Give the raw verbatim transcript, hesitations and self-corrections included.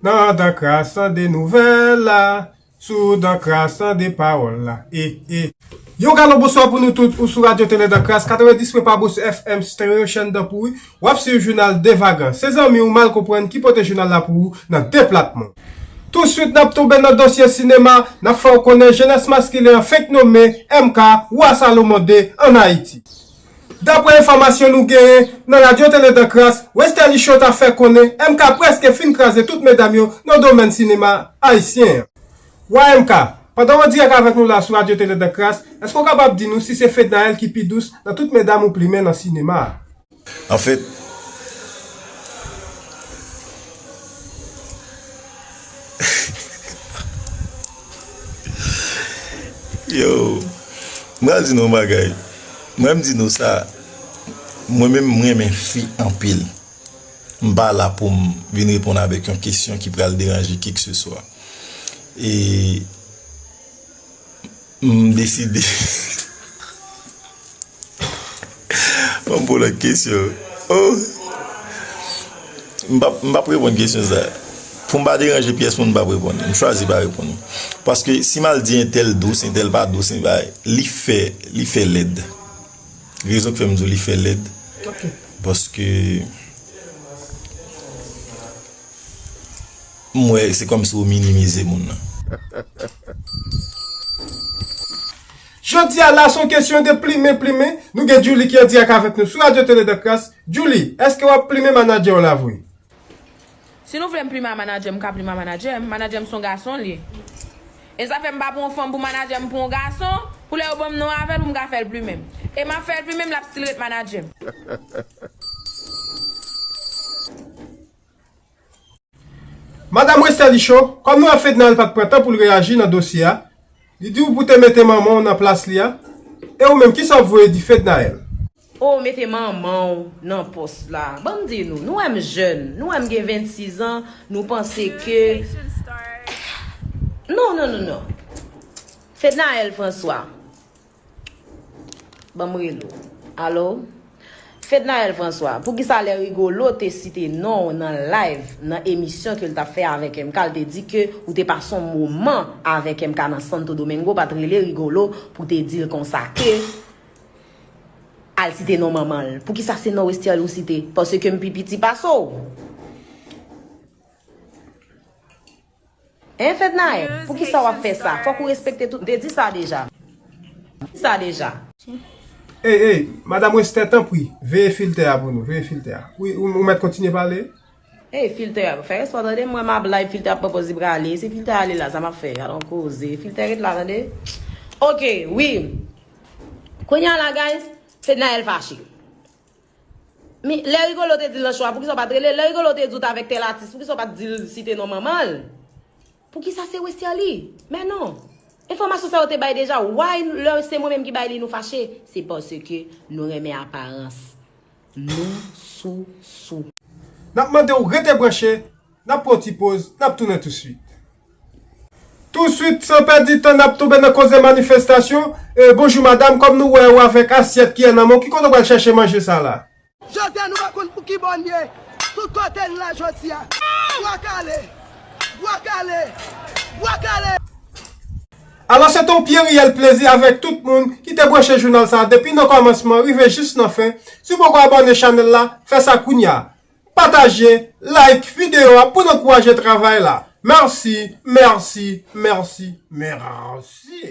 Nan Dan Kras, tande nouvèl la. Sou Dan Kras, tande pawòl la. E, e. Yon galon bonswa pou nou tout, ou sou Radyo Tele Dan Kras, katrevendis pwen pa Boost F M Stereo, chèn dan pouri. W ap swiv jounal De Vagan. Se zanmi w Mal Konprann ki pote jounal la pou ou nan deplatman. Touswit, n ap tonbe nan dosye sinema, n ap fè w konnen jenès maskilen an fenk nonmen M K wa Salomon de ann Ayiti. Daprè enfòmasyon nou genyen nan Radyo Tele Dan Kras, Westerlie Show ta fè konnen M K prèske fin kraze tout medam yo nan domèn sinema ayisyen an. Wa M K, pandan w an dirèk avèk nou la sou Radyo Tele Dan Kras, èske w kapab di nou si se Fednaelle ki pi dous nan tout medam ou plimen nan sinema a? Anfèt, yo, m pral di nou yon bagay. Mwen, m di nou sa, mwen menm, m renmen fi anpil. M pa la pou m vin reponn avèk yon kesyon ki pral deranje kikseswa. E m deside. Ban m poze lòt kesyon. Oh! M p ap, m p ap reponn kesyon sa. Pou m pa deranje pyès moun, m p ap reponn. M chwazi pa reponn. Paske si m al di entèl dous, entèl pa dous, li fè, li fè lèd. Rezon k fè m di w li fè lèd, paske m wè se kòmsi w minimize moun nan. Jodi a la, se yon kesyon de plimen plimen. Nou gen Julie ki an dirèk avèk nou sou Radyo Tele Dan Kras. Julie, èske w ap plimen manadjè w la vre? Si nou vle m plimen a manadjè m, m ka plimen a manadjè m. Manadjè m se yon gason li ye. E sa fè m pa pran yon fanm pou manadjè m, m pran yon gason, pou lè yo ban m non avè l, pou m ka fè l plimen m. E m ap fè l plimen m, l ap still ret manadjè m. Madanm Westerlie Show, kòm nou wè Fednaelle pa t pran tan pou l reyaji nan dosye a, li di w pou te mete manman w nan plas li a, e ou menm, kisa w ap voye di Fednaelle? O, mete manman w nan pòs la. Ban m di nou, nou wè m jèn, nou wè m gen vennsis an, nou panse ke... Non, non, non, non. Fednaelle François. Ban m rele w. Alo? Fednaelle François, poukisa lè Rigolo te site non w nan live, nan emisyon ke l t ap fè avèk M K, l te di ke ou te pase yon moman avèk M K nan Santo Domingo, pa t rele Rigolo pou te di l konsa ke al site non manman l? Poukisa se non Westerlie ou site? Paske m pi piti pase w. Hein, Fednaelle, poukisa w ap fè sa? Fòk ou respekte tout. M te di sa deja. Di sa deja. Ey, ey, Madanm Wester, tanpri, veye filtè a pou nou, veye filtè a. Wi, ou, ou mèt kontinye pale? Ey, filtè a, fè respè w tande, m wè m ap live, filtè ap pran pòz li prale, se filtè a ale la, sa m ap fè, alon koze, filtè ret la, tande. Ok, wi. Kounye a la, guys, Fednaelle fache. Men, lè Rigolo te di l nan show a, poukisa w pa t rele l? Lè Rigolo te di w t avèk tèl atis, poukisa w pa t di l site non manman l? Poukisa se Westerlie? Men non. Enfòmasyon sa yo te bay deja. Why lè se mwen menm ki bay li nou fache? Se paske nou renmen aparans. Nou sou sou. N ap mande w rete branche, n ap pran ti poz, n ap tounen touswit. Touswit, san pèdi tan, n ap tonbe nan koze manifestasyon. E, bonjou madanm, kòm nou wè ou avèk asyèt kiyè nan men w, ki kote w pral chèche manje sa la? Jodi a nou pa konn pou ki bò n ye. Tout kote n la jodi a. Bwa kale! Bwa kale! Bwa kale! Alò, se te yon pye reyèl plezi avèk tout moun ki te branche jounal sa a depi nan kòmansman rive jis nan fen. Si w poko abòne chanèl la, fè sa kounye a. Pataje, like videyo a pou n ankouraje travay la. Mèsi, mèsi, mèsi, mèsi.